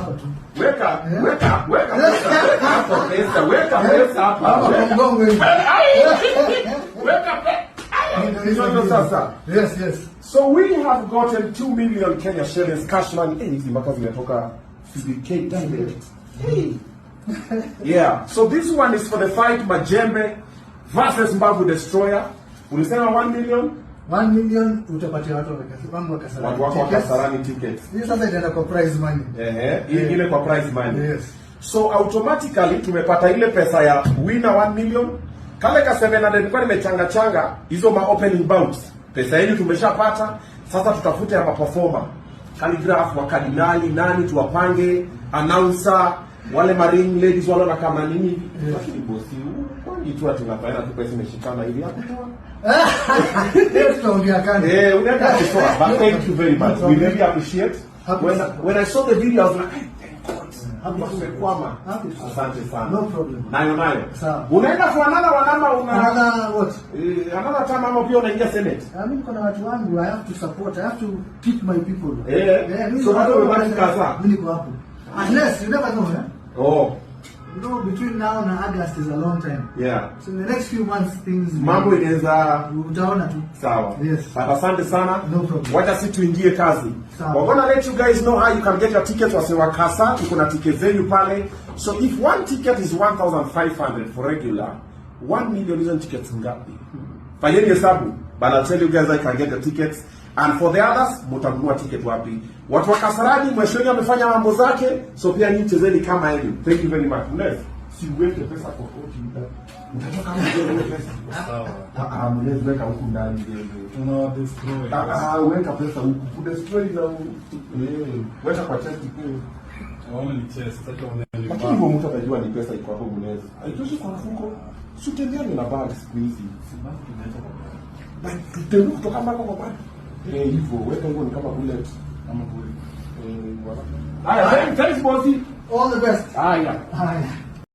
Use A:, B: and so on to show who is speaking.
A: Hapa tu.
B: Weka, weka, weka pesa, weka hapo pesa, weka pesa hapa.
A: Hapa kwa
B: Weka.
A: Mgongo hivi.
B: Weka pesa.
A: Ndio
B: Ndio sasa.
A: Yes.
B: So we have gotten 2 million Kenya shillings cash money. Eh, hizi mpaka zimetoka CBK direct. Hey. Yeah. So this one is for the fight Majembe versus Mbavu Destroyer. Ulisema 1 million?
A: 1 million utapatia watu wangu wa Kasarani.
B: Watu wako wa
A: Tickets.
B: Kasarani tickets.
A: Hii sasa itaenda kwa prize money.
B: Ehe, hii ingine kwa prize money.
A: Yes.
B: So automatically tumepata ile pesa ya winner 1 million. Kale ka 700 nilikuwa nimechanga changa hizo ma opening bouts. Pesa yenu tumeshapata. Sasa tutafute ya performer. Khaligraph wa Kardinali nani tuwapange, announcer, wale ma ring ladies wale na kama nini. Lakini bosi, kwani tu ati unafanya tu pesa imeshikana hivi hapo toa.
A: Hiyo tutaongea kando.
B: Eh, unaenda kutoa. But thank you very much. We really appreciate.
A: Happy to
B: When I saw the video, I was like, "Hey, thank God."
A: Happy
B: Hapa
A: to
B: tumekwama.
A: Happy to
B: Asante sana.
A: No problem.
B: Nayo nayo.
A: Sawa.
B: Unaenda for another one ama una
A: Another what?
B: Eh, another time ama pia unaingia Senate?
A: I mean, kuna watu wangu, I have to support, I have to pick my people.
B: Eh,
A: Mimi
B: so bado umebaki kadhaa?
A: Mimi niko hapo. Unless you never know, eh?
B: Oh,
A: Between now and August is a long time. So in the next few months things
B: Mambo inaweza
A: utaona tu.
B: Sawa.
A: Yes.
B: But asante sana.
A: No problem.
B: Wacha si tuingie kazi.
A: Sawa.
B: We're gonna let you guys know how you can get your tickets. Wase wa Kasa, tuko na tickets zenyu pale. So if one ticket is 1500 for regular, 1 million, hizo ni tickets ngapi? Fanyeni hesabu. But I'll tell you guys how you can get the tickets. And for the others, mtanunua ticket wapi? Watu wa Kasarani, mheshimiwa amefanya mambo zake, so pia nyinyi chezeni kama yeye. Thank you very much. Mnez, si uweke pesa kwa koti. Utatoka kama ile pesa.
C: Sawa.
B: Ah, ah, Mnez, weka huku ndani ndio.
C: Tunawa destroy.
B: Ah, ah, weka pesa huku. Kudestroy na weka kwa chest kuu.
C: Waone ni chest, sasa waone ni
B: Lakini
C: bag.
B: hivyo mtu atajua ni pesa iko hapo, Mnez. Haitoshi kwa mfuko. Si utembeane na bag siku hizi.
C: Si bag tunaweka kwa bag.
B: Bag tutembee kutoka mpaka kwa bag. Eh, hivyo weka hivyo ni kama bullet.
C: Kama bullet.
B: Eh, wala. Haya, thanks, bossy.
A: All the best.
B: Haya.
A: Haya.